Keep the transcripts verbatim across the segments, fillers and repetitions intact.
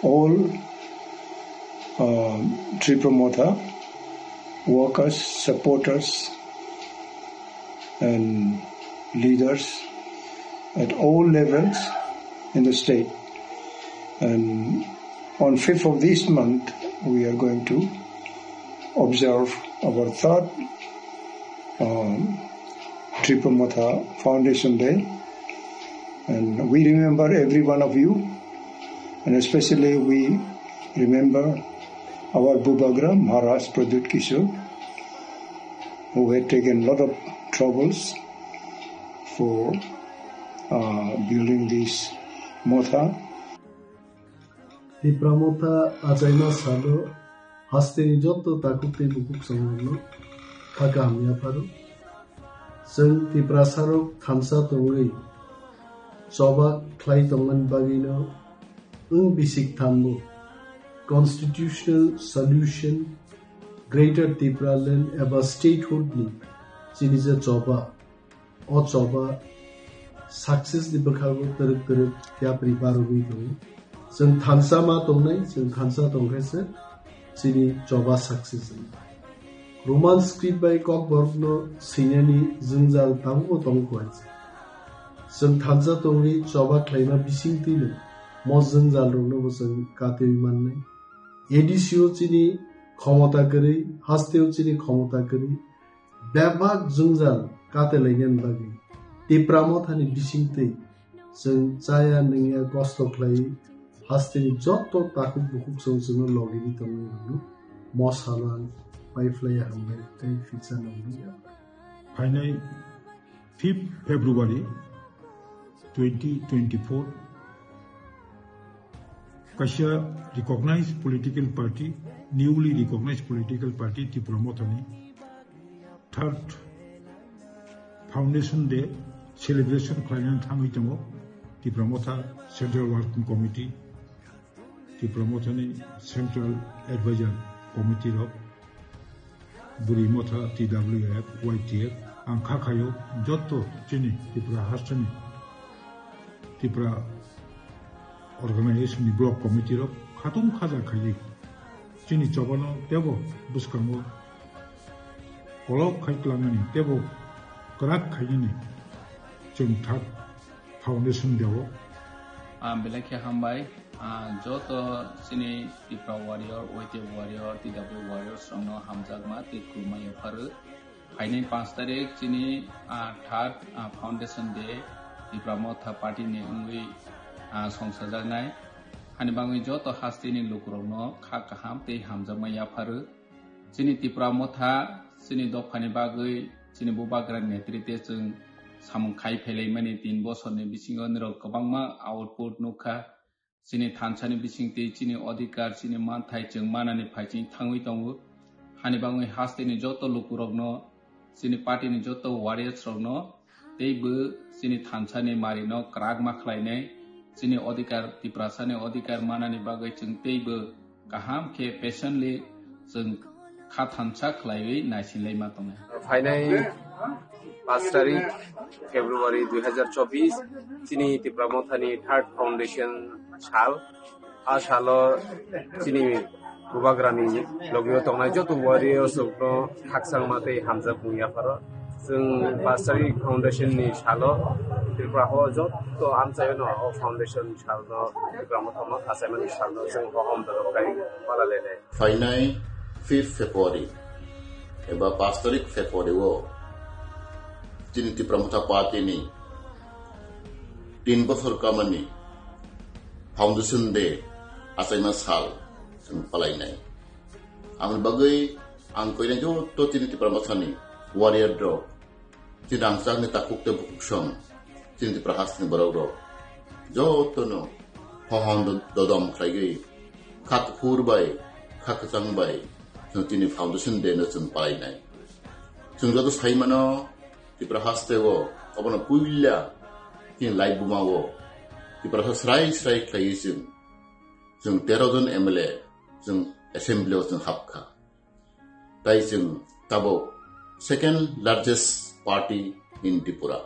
All uh, Tipra Motha workers, supporters, and leaders at all levels in the state. And on fifth of this month, we are going to observe our third um, Tipra Motha Foundation Day. And we remember every one of you, and especially we remember our Bubagra Maharaj Pradyut Kishore, who had taken a lot of troubles for uh, building this Motha. Tipra Motha achaima salo hasteni jotto takhuk tei bukhuk songrokno kha kaham yapharo. Chwng Tiprasarok thansa tongwi choba khlai tongmani bagwino wng bisik thanbo constitutional solution, Greater Tipraland eba statehood ni chini je choba, o choba success ni bwkhago twrwk twrwk yapri barogwi tongo. Chwng thansa ma tongnai, chwng thansa tongkhe se chini choba success wngkha. Roman script bai kokborokno swinani jwngjal tabukbo tong kuaisa. Chwng thansa tongwi choba khlaima bisingtwino mo jwngjal roknobo chwng katwi mannai. A D C o chini khomota kwrwi, hasteo chini khomota kwrwi, bebak jwngjal katelainani bagwi Tipra Mothani bisingtwi chwng chaya nungya kosto khlai hasteni jotto takhuk bukhuk chwng chwngno logini tongwi rwno mo salo ang paiphlaiya hambai tei phiksa nangmani. Phainai fifth February twenty twenty-four kaisa recognized political party, newly recognized political party Tipra Mothani third Foundation Day celebration khlainani thangwi tongo Tipra Motha Central Working Committee, Tipra Mothani Central Advisor Committee rok, Buri Motha T W F, Y T F, ang kha khaio jotto chini Tripura hasteni Tripura organization ni block committee rok khatung khaja khaiwi chini chobano tebo bwskango kolok khai twlangmani tebo kwrak khainani chwng thak foundation deo. Ah, belai khe hambai. Ah, joto chini Tipra warrior, Y T F warrior, T W warriors rokno hamjakma tei khulumma yapharwi. Phainai panch tarik chini, ah, third, ah, foundation day Tipra Motha party ni wngwi, ah, songsajaknai. Hani bagwi joto hasteni lukurokno kha kaham tei hamjakma yapharwi. Chini Tipra Motha, chini dophani bagwi, chini Bubagrani netrite chwng samung khai phailaimani tin bosorni bisingo nirok kwbangma output nukha. Chini thansani bisingtwi chini odhikar, chini manthai chwng manani phaiching thangwi tongo. Hani bagwi hasteni joto lukurokno, chini partyni joto warriors rokno, teibo chini thansani marino kwrak ma khlainai, chini odhikar, Tiprasani odhikar manani bagwi chwng teibo kaham khe patiently chwng kha thansa khlaiwi naisinlai ma tongnai. Phainai panch tarik February dui hazar chobbish chini Tipra Mothani third foundation sal. A salo chini Bubagrani logio tongnai joto warriors rokno khakchangma tei hamjakmung yapharo. Chwng panch tarik foundation ni salo Tripura o joto amchaino o foundation salno Tipra Mothano achaimani salno chwng hohom dorok kai pala lenai. Phainai fifth February eba panch tarik February o chini Tipra Motha party ni tin bochor kamani foundation day achaima sal chwng palainai. Amoni bagwi ang koinai joto chini Tipra Mothani warrior rok, chini rangchakni takhuk tei bukhuk song, chini Tipra hasteni borok rok jotono hohom do-, dodom khlaigwi kha kuphur bai, kha kwchang bai chwng chini foundation day no chwng palainai. Chwng joto sai mano Tipra hasteo obono puila chini lai buma o Tipra ha srai srai khlaiwi chwng, chwng tero jon M L A chwng assembly o chwng hapkha. Tai chwng tabuk second largest party in Tripura.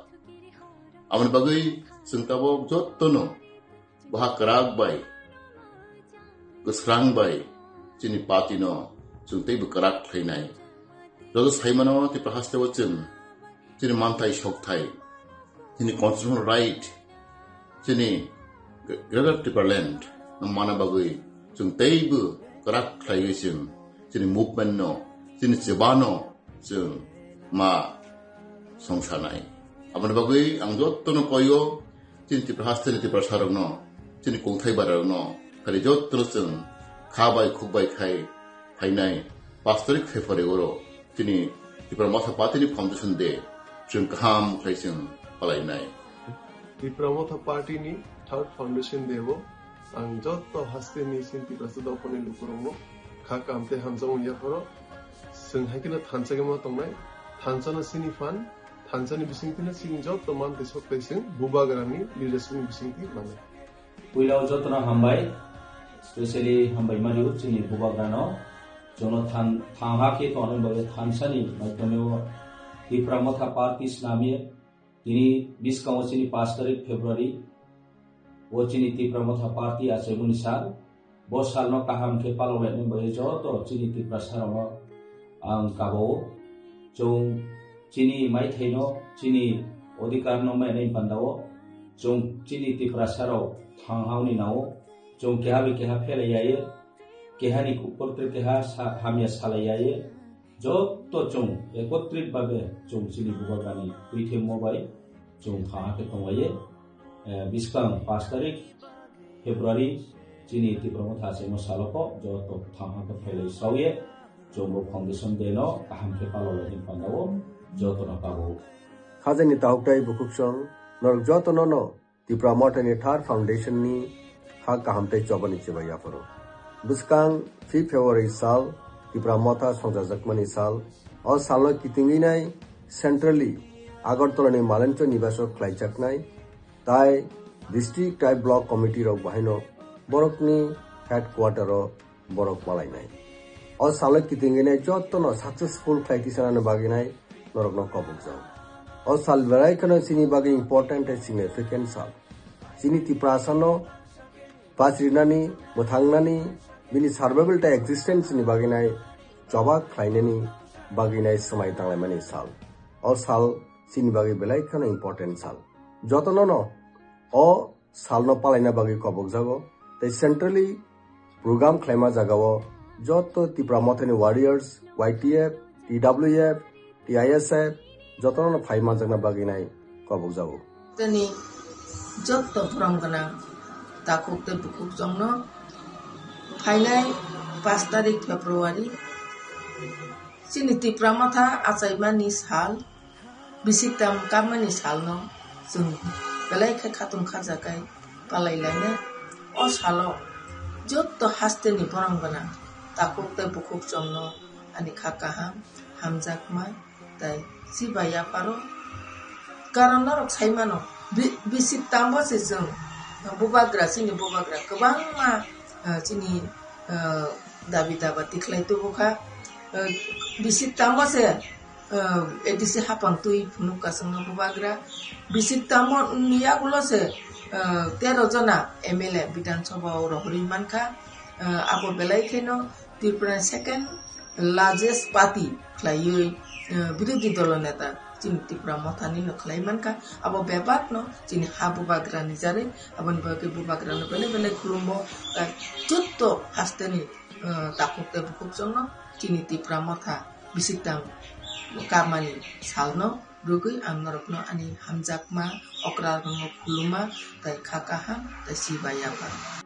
Aboni bagwi chwng tabuk jotono baha kwrak bai Swrang bai chini party no chwng teibo kwrak khlainai. Joto saimano Tipra hasteo chwng chini manthai sokthai, chini constitutional right, chini Greater Tipraland no mana bagwi chwng teibo kwrak khlaiwi chwng chini movement no, chini chuba no chwng ma songsanai. Aboni bagwi ang jottono koyo, chini Tipra hasteni Tiprasarokno, chini kongthai bararokno, phari jottono chwng kha bai khuk bai khai phainai pas tarik February oro chini Tipra Motha Party ni Foundation Day chwng kaham khlai chwng palainai. Tipra Motha Party ni third Foundation Day o ang jotto hasteni chini Tiprasa dophani lukurokno kha kaham tei hamjakmung yapharo. Chwng hai kheno thansa khe ma tongnai, thansa no chini phan, thansa ni bisingtwi no chini jotto mantwi sokthai chwng bubagra ni leadership ni bisingtwi manai. Puila o jotono hambai, specially hambai mani o chini bubagrano, jono than-, thangha khe tongnai bagwi thansani maitoni o Tipra Motha Party snamye, tini biskango chini pas tarik February, o chini Tipra Motha Party achaimani sal, bo salno kaham khe palok lainai bagwi joto chini Tiprasarokno ang kabao. Chwng chini maithaino, chini odhikarno mainai pandao chwng chini Tiprasarok thanghauni nao chwng keha bai keha phelai yaye, kehani kuportre keha sa-, hamya salai yaye, joto chwng ekotrit babe chwng chini bubagrani twithemo bai chwng thangha khe tonglaye. Eh, biskang pas tarik February chini Tipra Motha achaimo salo kok joto thangha khe phelai saoye chwng bo Foundation Day no kaham khe palok laini pandao jotono kabo. Khajani tauktai bukhuk chwng norok jotono no Tipra Motha ni Third Foundation ni ha kaham tei chobani chibai yapharo. Bwskang fifth February sal Tipra Motha songchajakmani sal. O salno kitingwi nai centrally Agartala ni Malencho Nibaso khlaijaknai tai district tai block committee rok bahaino borokni headquarter o borok malainai. O salno kitingwi nai jotono successful khlai tisanani bagwi nai norokno kobokjak. O sal belai kheno chini bagwi important tei significant sal. Chini Tiprasano bachrinani, mwthangnani, bini survival tei existence ni bagwi nai choba khlainani bagwi nai swmai tanglaimani sal. O sal chini bagwi belai kheno important sal. Jotono no o salno palaina bagwi kobokjago tei centrally program khlaima jagao joto Tipra Mothani warriors, Y T F, T W F, T I S F jotono phai manjakna bagwi nai kobokjago. Tini joto borom gwnang takhuk tei bukhuk chwngno phainai pas tarik February chini Tipra Motha achaimani sal. Bisik tam kamani salno chwng belai khe khatung khajakai palai lainai. O salo joto hasteni borom gwnang takhuk tei bukhuk chwngno ani kha kaham, hamjakma tei chiba yapharo. Karon norok sai mano, bi-, bisik tambo se chwng bubagra, chini bubagra kwbangma, ah, chini, ah, dabi daba tikhlai tubu kha. Ah, bisik tambo se ah, A D C hapang twi phunuk kasungno bubagra. Bisik tamo ni yagulo se, ah, tero jona M L A Bidhan Sabha o rohorwi mankha. Ah, abo belai kheno Tripura second largest party khlaiwi, ah, birodhi dolo neta chini Tipra Mothani no khlai mankha. Abo bebak no chini ha bubagra ni jarwi, aboni bagwi bubagra no belai belai khulumbo. Ah, jotto hasteni, ah, takhuk tei bukhuk chwngno chini Tipra Motha bisik tang kamani salno rwgwi ang norokno ani hamjakma okrarokno khuluma tei kha kaham tei chiba yaphar.